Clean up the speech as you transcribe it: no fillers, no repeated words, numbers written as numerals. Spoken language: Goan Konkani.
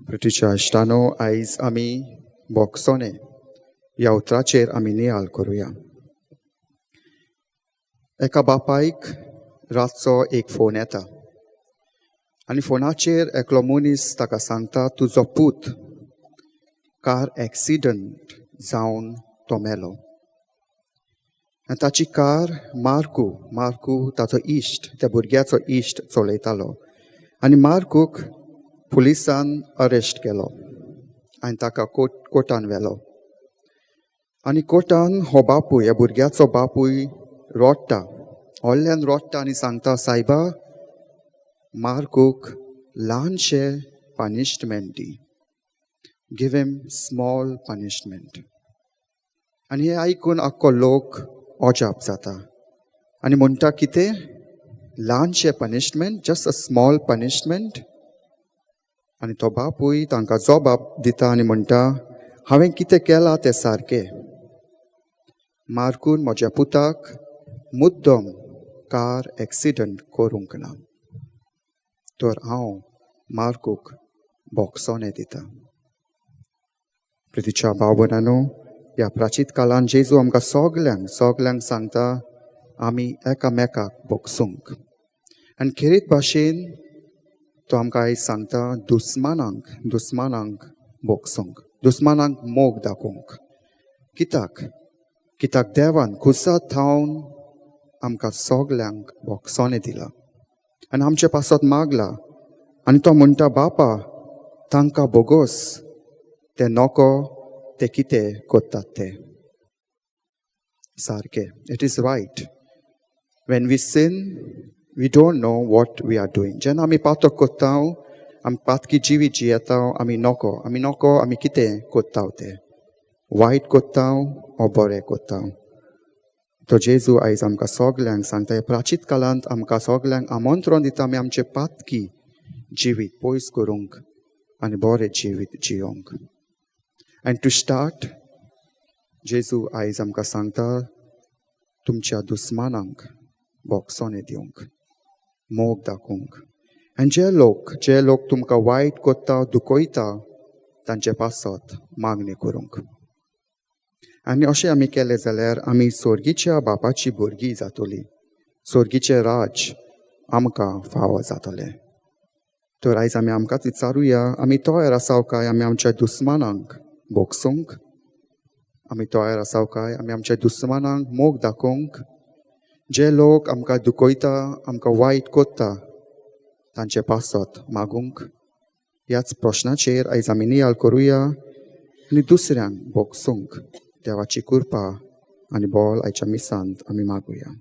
प्रितीच्या इश्टानो, आयज आमी भोगसोने ह्या उतराचेर आमी नियाळ करुया. एका बापायक रातचो एक फोन येता आनी फोनाचेर एकलो मनीस ताका सांगता, तुजो पूत कार एक्सिडंट जावन तो मेलो आनी ताची कार मार्कू, मार्कू ताचो इश्ट, त्या भुरग्याचो इश्ट चलयतालो आनी मार्कूक पुलिसान अरेस्ट केलो आनी ताका कोर्टान व्हेलो. आनी कोर्टान हो बापूय, ह्या भुरग्याचो बापूय रोडटा, व्हडल्यान रोडटा आनी सांगता, सायबा, मार्कूक ल्हानशें पनिशमेंट दी, give him small punishment. आनी हें आयकून आख्खो लोक अजाप जाता आनी म्हणटा, कितें, ल्हानशें punishment, just a small punishment? आनी तो बापूय तांकां जबाब दिता आनी म्हणटा, हांवें कितें केलां तें सारकें. मार्कून म्हज्या पुताक मुद्दम कार एक्सिडंट करूंक ना, तर हांव मार्कूक भोगसोने दिता. प्रितीच्या भाव भयणांनो, ह्या प्राचीत काळान जेजू आमकां सगल्यांक सगल्यांक सांगता, आमी एकामेकाक भोगसूंक. आनी खेरीत भाशेन तो आमकां आयज सांगता, दुस्मानांक दुस्मानांक भोगसूंक, दुस्मानांक मोग दाखोवंक. कित्याक? कित्याक देवान खुर्सा थावन आमकां सगल्यांक भोगसोने दिला आनी आमचे पासत मागला आनी तो म्हणटा, बापा, तांकां बोगोस, ते नको ते कितें करतात ते. सारकें, it is right. When we sin, we don't know what we are doing. जेन्ना आमी पातक करता, आमी पातकी जिवीत जियेता, आमी नको, आमी नको आमी कितें करता तें, वायट करता ओ बरें करता. तो जेजू आयज आमकां सगल्यांक सांगता, ह्या प्राचीत काळांत आमकां सगल्यांक आमंत्रण दिता, आमी आमचें पातकी जिवीत पयस करूंक आनी बरें जिवीत जियोंक. आनी टू स्टार्ट, जेजू आयज आमकां सांगता, तुमच्या दुस्मानांक भोगसोने दिवंक, मोग दाखोवंक आनी जे लोक तुमकां वायट करता, दुखयता, तांचे पासत मागणी करूंक. आनी अशें आमी केलें जाल्यार आमी सोर्गीच्या बापाची भुरगीं जातली, सोर्गीचें राज आमकां फावो जातलें. तर आयज आमी आमकांच विचारुया, आमी तयार आसाव काय आमी आमच्या दुस्मानांक भोगसूंक? आमी तयार आसाव काय आमी आमच्या दुस्मानांक मोग दाखोवंक? जे लोक आमकां दुखयता, आमकां वायट करता, तांचे पासत मागूंक? ह्याच प्रश्नाचेर आयज आमी नियाळ करुया आनी दुसऱ्यांक भोगसूंक देवाची कृपा आनी बळ आयच्या मिसांत आमी मागुया.